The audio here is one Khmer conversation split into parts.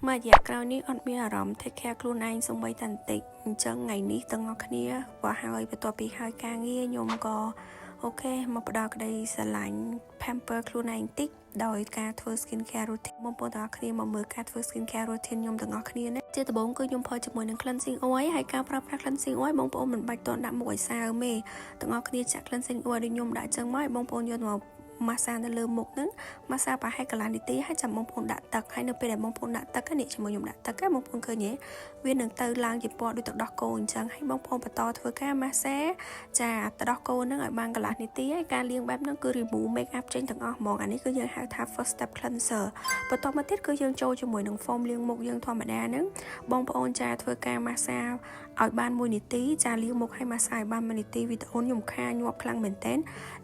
មួយរយៈក្រោយនេះអត់មានអារម្មណ៍ take care ខ្លួនឯងសូម្បីតែបន្តិចអញ្ចឹងថ្ងៃនេះទាំងអស់គ្នាបើហើយបន្ទាប់ពីហើយការងារខ្ញុំក៏ OK មកផ្ដល់ក្តីស្រឡាញ់ pamper ខ្លួនឯងតិចដោយការធ្វើ skin care routine បងប្អូនទាំងអស់គ្នាមកមើលការធ្វើ skin care routine ខ្ញុំទាំងអស់គ្នាណាជាដំបូងគឺខ្ញុំផលជាមួយនឹង cleansing oil ហើយការប្រើប្រាស់ cleansing oil បងប្អូនមិនបាច់តន់ដាក់មុខឲ្យសើមទេទាំងអស់គ្នាចាក់ cleansing oil ដូចខ្ញុំដាក់ចឹងមកឲ្យបងប្អូនយកមកម៉ាស្សានៅលើមុខហ្នឹងម៉ាស្សាប្រហែលកន្លះនាទីហើយចាំបងប្អូនដាក់ទឹកហើយនៅពេលដែលបងប្អូនដាក់ទឹកនេះជាមួយខ្ញុំដាក់ទឹកហ្នឹងបងប្អូនឃើញទេវានឹងទៅឡើងជាពណ៌ដូចទឹកដោះគោអញ្ចឹងហើយបងប្អូនបន្តធ្វើការម៉ាស្សាចាទឹកដោះគោហ្នឹងឲ្យបានកន្លះនាទីហើយការលាងបែបហ្នឹងគឺ remove make up ចេញទាំងអស់ហ្មងអានេះគឺយើងហៅថា first step cleanser បន្តមកទៀតគឺយើងចូលជាមួយនឹង foam លាងមុខយើងធម្មតាហ្នឹងបងប្អូនចាធ្វើការម៉ាស្សាឲ្យបាន1នាទីចាលាងមុខឲ្យម៉ាស្សាឲ្យបាន1នាទីវីដេអូខ្ញុំខាញាប់ខ្លាំងមែនទែន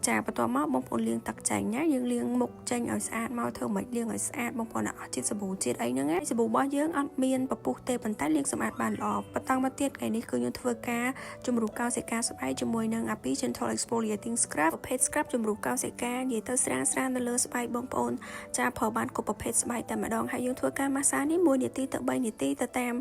ចាបន្ទាប់មកបងប្អូនលាងទឹកចេញណាយើងលាងមុខចេញឲ្យស្អាតមកធ្វើមិនលាងឲ្យស្អាតបងប្អូនអស់ជាតិសាប៊ូជាតិអីហ្នឹងណាសាប៊ូរបស់យើងអត់មានពពុះទេប៉ុន្តែលាងសម្អាតបានល្អបន្តមកទៀតថ្ងៃនេះគឺយើងធ្វើការជំរុះកោសិកាស្បែកជាមួយនឹង Api Gentle Exfoliating Scrub ប្រភេទ scrub ជំរុះកោសិកានិយាយទៅស្រាលស្រាលនៅលើស្បែកបងប្អូនចាប្រើបានគ្រប់ប្រភេទស្បែកតែម្ដងហើយយើងធ្វើការម៉ាស្សានេះ1នាទីទៅ3នាទីទៅតាម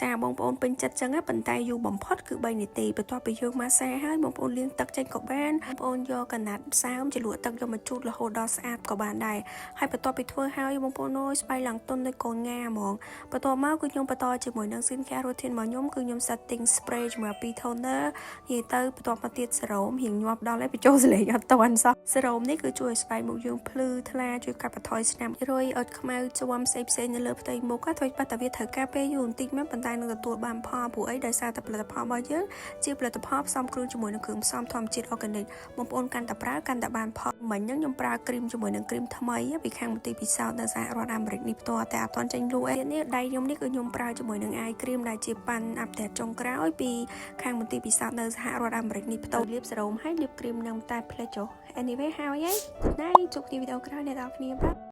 ចាបងប្អូនពេញចិត្តចឹងប៉ុន្តែយូរបំផុតគឺ3នាទីបន្ទាប់ពីយើងម៉ាស្សាហើយបងប្អូនលាងទឹកចេញក៏បានបងប្អូនយកកណាត់សើមជ្រលក់ទឹកយកមកជូតរហូតដល់ស្អាតក៏បានដែរហើយបន្ទាប់ពីធ្វើហើយបងប្អូនអើយស្បែកឡើងទន់ដូចកូនងាហ្មងបន្ទាប់មកគឺខ្ញុំបន្តជាមួយនឹង skin care routine របស់ខ្ញុំគឺខ្ញុំ setting spray ជាមួយពី toner និយាយទៅបន្ទាប់មកទៀតសេរ៉ូមរៀងញាប់ដល់ហើយបញ្ចូលសលេងអត់តាន់សោះសេរ៉ូមនេះគឺជួយឲ្យស្បែកមុខយើងភ្លឺថ្លាជួយកាត់បន្ថយស្នាមរុយអុចខ្មៅជាំផ្សេងផ្សេងនៅលើផ្ទៃមុខធ្វើបាត់តែវាត្រូវការពេលយូរបន្តិចមែនប៉ុន្តែនឹងទទួលបានផលព្រោះអីដោយសារតែផលិតផលរបស់យើងជាផលិតផលផ្សំគ្រឿងជាមួយនឹងគ្រឿងផ្សំធម្មជាតិ organic បងប្អូនកាន់តែប្រើកាន់តែបានផលមិញហ្នឹងខ្ញុំប្រើគ្រីមជាមួយនឹងគ្រីមថ្មីពីខាងមន្ទីរពិសោធន៍នៅសហរដ្ឋអាមេរិកនេះផ្ទាល់តែអត់ទាន់ចេញលក់ឯនេះដៃខ្ញុំនេះគឺខ្ញុំប្រើជាមួយនឹង eye cream ដែលជាប៉ាន់ update ចុងក្រោយពីខាងមន្ទីរពិសោធន៍នៅសហរដ្ឋអាមេរិកនេះផ្ទាល់លាបសេរ៉ូមហើយលាបគ្រីមនឹងតែផ្លេចចុះ anyway ហើយហើយ good night ជួបគ្នាវីដេអូក្រោយអ្នកនរគ្នាបាទ។